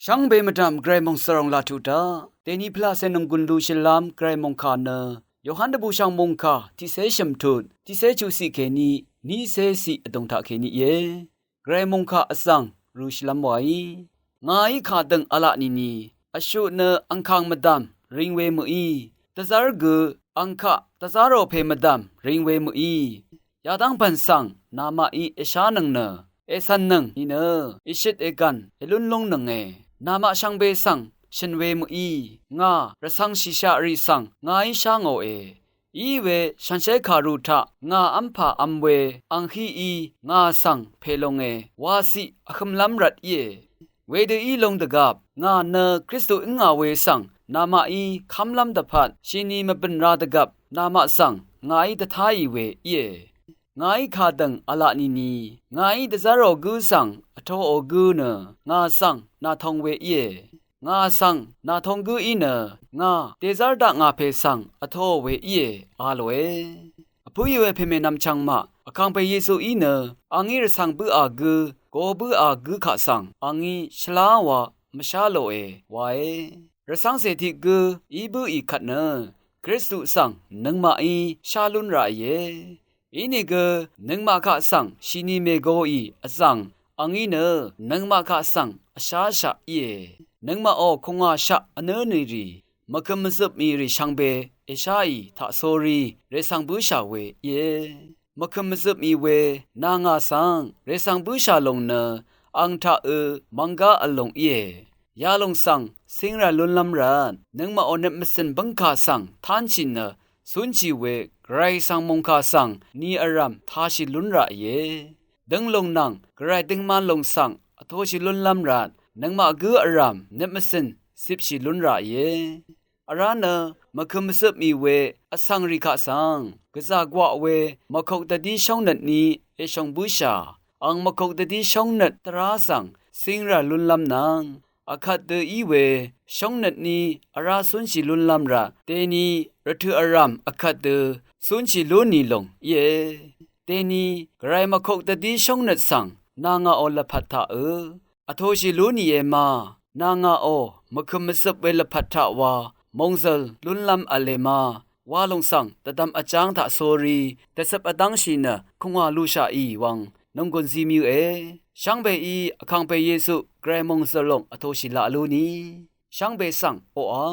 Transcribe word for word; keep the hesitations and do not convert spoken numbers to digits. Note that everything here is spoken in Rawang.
Shvngbe mvdv̀m Gvray mòngsvròng laq tuq daq. Dèní pvlaqcè nònggùn lú shvlám Gvray mòngkà nø Yohan dvbùshv̀ng mòngkà tiqcé shø̀mtut tiqcé chuqciq kèní niqcé ciq vdùng taq kèní íe. Gvray mòngkà vzv̀ng rø shvlv́m wàí, ngàí kàdø̀ng v̄laq nìni vshuq nø angkàng mvdv̀m ring we mø̀í, dvzv́r gø angkaq dvzv́rò pè mvdv̀m ring we mø̀í, yadv́ng pv̀n svng namaqí èshánøng nø ècv̀nnøng nìnø èshøt ègv̀n èlún lúngnønge. Namaq shvngbe svng shø̀n we mø̀í, ngà rvcv̄ngshìshaq rì svng ngàí shá ngòe. Iwe shànshér kàru taq ngà v́mpà v̄m we ang híí ngà svng pè longe waciq vhømlv́m rvt íe. Wedø í long dvgvp ngà nø Kristu íngà we svng namaqí kv́mlv́m dvpvt shini mvbø̀n ra dvgvp namaq svng ngàí dvtáì we íe. Ngàí kàdø̀ng v̄laq nìni ngàí dvzv́rò gǿ svng vtoò gǿ nø ngà svng nàtong we íe. Ngà svng nàtong gǿ í nø ngà dèzv́r dakngà pè svng vtoò we íe a lòe. Vpǿì we pèmènvm chvngmaq, vkàngpè Yesuí nø angí rvcv̀ng bǿà gǿ, go bǿà gǿ kaq svng angí shvlá wa mvshá lòe wae. Rvcv́ngcè tiq gǿ í bǿì kvt nø Kristu svng nøngmaqí shá lún ràìe. Inìgø nøngmaq kaq svng shini mègoì vzv̀ng angí nø nøngmaq kaq svng vsháshaq íe. Nøngmaqò kungwàshaq vnǿ nìrì mvkø̀m mvzøp mì rì shvngbe èsháì taqsórí rècv̀ng bǿshà we íe. Mvkø̀m mvzøp mì we nà ngà svng rècv̀ng bǿshà lòng nø ang taqø mvnggá vlòng íe. Yalòng svng cíngrà lúnlv́m rvt nøngmaqò nøt mvcø̀n bǿngkà svng tánshì nø cúnshì we Gvray svng mòngkà svng ni vrv̀m tāshì lún ràìe. Dønglùng nvng Gvray døngman lòng svng vtoshì lúnlv́m rvt nøngmaq gǿ vrv̀m nøt mvcø̀n cipshì lún ràìe. Vrá nø mvkø̀m mvzøp mì we vsvng rì kaq svng gvzà gwaq we mvkok dvdí shóngnøt ní èshòng bǿshà ang mvkok dvdí shóngnøt tvrá svng cíngrà lúnlv́m nvng vkvt dø í we shóngnøt ní vrá cúnshì lúnlv́m rvt dèni rvtø̀ vrv̀m vkvt dø cúnshì lú nì lòng íe. Dèni Gvray mvkok dvdí shóngnøt svng nà ngàò lvpat taqø vtoshì lú nìe ma, nà ngàò mvkø̀m mvzøp we lvpat taq wa mòngzø̀l lúnlv́m v̄le ma wa lòng svng dvdvm vjáng taqsórí dvcøp vdv́ngshì nø kungwà lushàì wvng nònggùn zi mvyø̄e. Shvngbeí vkàngpè Yesu Gvray mòngzø̀l lòng vtoshì laq lú ni shvngbe svng oqà